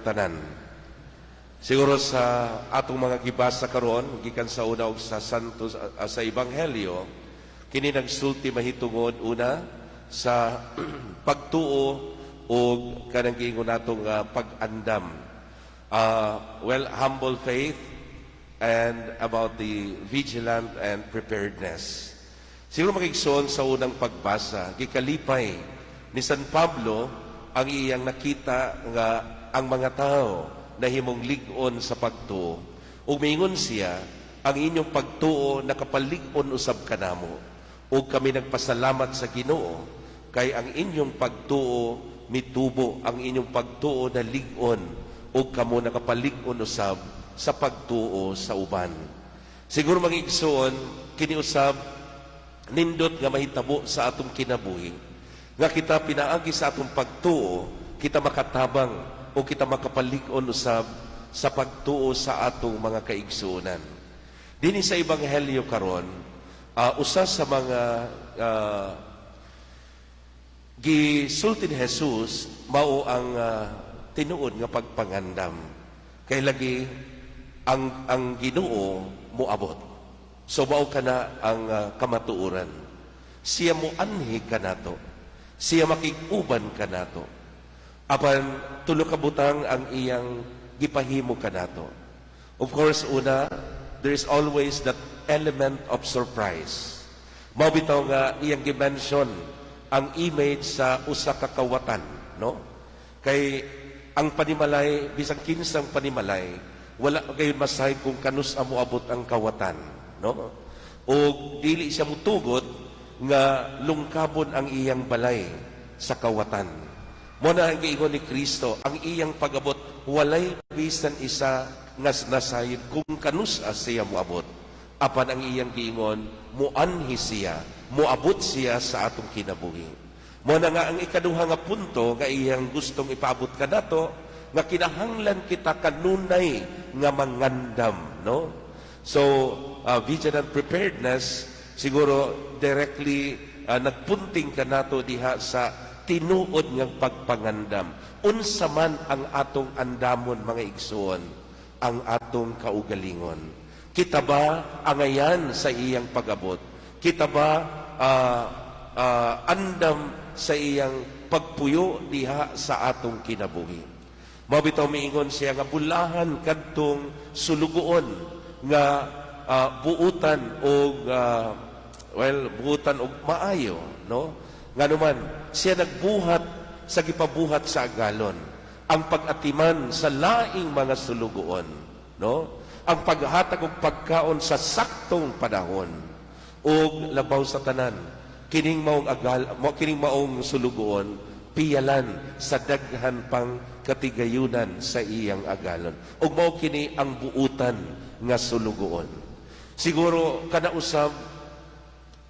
kanatong tanan. Siguro sa atong mga gibasa karon gikan sa una og sa Santo sa Ebanghelyo, kini nagsulti mahitungod una sa pagtuo og kanang giingon natong pag-andam. Well, humble faith and about the vigilant and preparedness. Siguro, mga igsoon, sa unang pagbasa, gikalipay ni San Pablo ang iyang nakita nga ang mga tao nahimong lig-on sa pagtuo. Ug miingon siya, "Ang inyong pagtuo nakapalig-on usab kanamo. Ug kami nagpasalamat sa Ginoo kay ang inyong pagtuo mitubo, ang inyong pagtuo na lig-on, ug kamo nakapalig-on usab sa pagtuo sa uban." Siguro, mga igsoon, kini usab nindot nga mahitabo sa atong kinabuhi. Nga kita pinaagi sa atong pagtuo, kita makatabang o kita makapalig-on usab sa pagtuo sa atong mga kaigsuonan. Dinhi sa Ebanghelyo karon, usa sa mga gisulti ni Jesus mao ang tinuod nga pagpangandam. Kay lagi ang Ginoo moabot. So mao kana ang kamatuoran. Siya moanhi kanato. Siya makig-uban kanato. Apan tulo ka butang ang iyang gipahimo kanato. Of course, una, there is always that element of surprise. Mao bitaw nga iyang gi-mention ang image sa usa ka kawatan, no? Kay ang panimalay, bisan kinsang panimalay, wala gayud masayod kung kanus-a moabot ang kawatan, no? O dili siya mutugot nga lungkabon ang iyang balay sa kawatan. Mao na ang giingon ni Kristo, ang iyang pag-abot, walay bisan isa nga nasayod kung kanus-a siya moabot. Apan ang iyang giingon, muanhi siya, moabot siya sa atong kinabuhi. Mao na nga ang ikaduha nga punto nga iyang gustong ipaabot kanato, nga kinahanglan kita kanunay nga mangandam, no? So, vigilant preparedness siguro directly nagpunting kanato diha sa tinuod nga pagpangandam. Unsa man ang atong andamon, mga igsoon, ang atong kaugalingon? Kita ba angayan sa iyang pag-abot? Kita ba andam sa iyang pagpuyo diha sa atong kinabuhi? Mao bitaw miingon siya nga bulahan kadtong sulugoon nga buutan og well, buutan og maayo, no? Nganuman siya nagbuhat sa gipabuhat sa agalon, ang pag-atiman sa laing mga sulugoon, no? Ang paghatag og pagkaon sa saktong panahon, ug labaw sa tanan, kining maong agal mo, kining maong sulugoon piyalan sa daghan pang katigayunan sa iyang agalon, ug mao kini ang buutan nga sulugoon. Siguro kana usab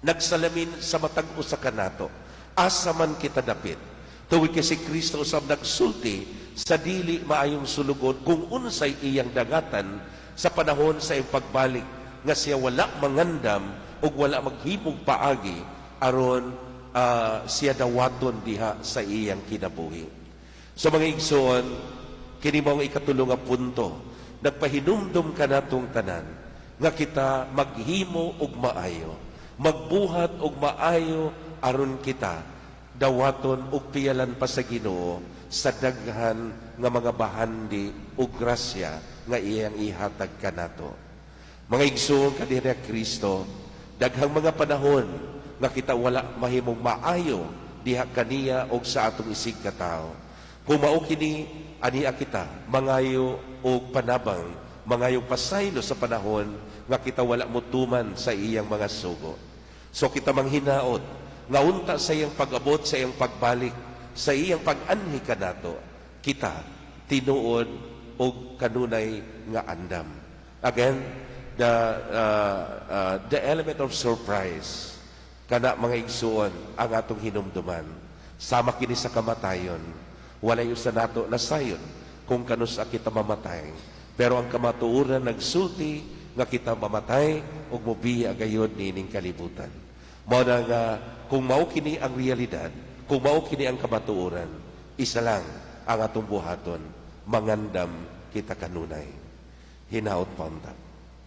nagsalamin sa matag usa kanato, asa man kita dapit, tungod kay si Kristo usab nagsulti sa dili maayong sulugoon kung unsay iyang dangatan sa panahon sa iyang pagbalik, nga siya wala mangandam ug wala maghimog paagi aron siya dawaton diha sa iyang kinabuhi. So mga igsoon, kini mao ang ikatulo nga punto. Nagpahinumdum kanatong tanan nga kita maghimo og maayo, magbuhat og maayo aron kita dawaton og piyalan pa sa Ginoo sa daghan nga mga bahandi ug grasya nga iyang ihatag kanato. Mga igsoon kaniya Kristo, daghang mga panahon nga kita wala mahimong maayo diha kaniya og sa atong isig katawo. Kung mao kini, ania kita mangayo og panabang, mangayo pasaylo sa panahon nga kita wala motuman sa iyang mga sugo. So kita manghinaot nga unta sa iyang pag-abot, sa iyang pagbalik, sa iyang pag-anhi kanato, kita tinuod og kanunay nga andam. Again, the element of surprise kana, mga igsuon, ang atong hinumduman. Sama kini sa kamatayon, walay usa nato nasayod kung kanus-a kita mamatay. Pero ang kamatuoran nagsulti nga kita mamatay ug mobiya gayud niining kalibutan. Mao na nga kung mao kini ang realidad, kung mao kini ang kamatuoran, isa lang ang atong buhaton. Mangandam kita kanunay. Hinaot pa unta.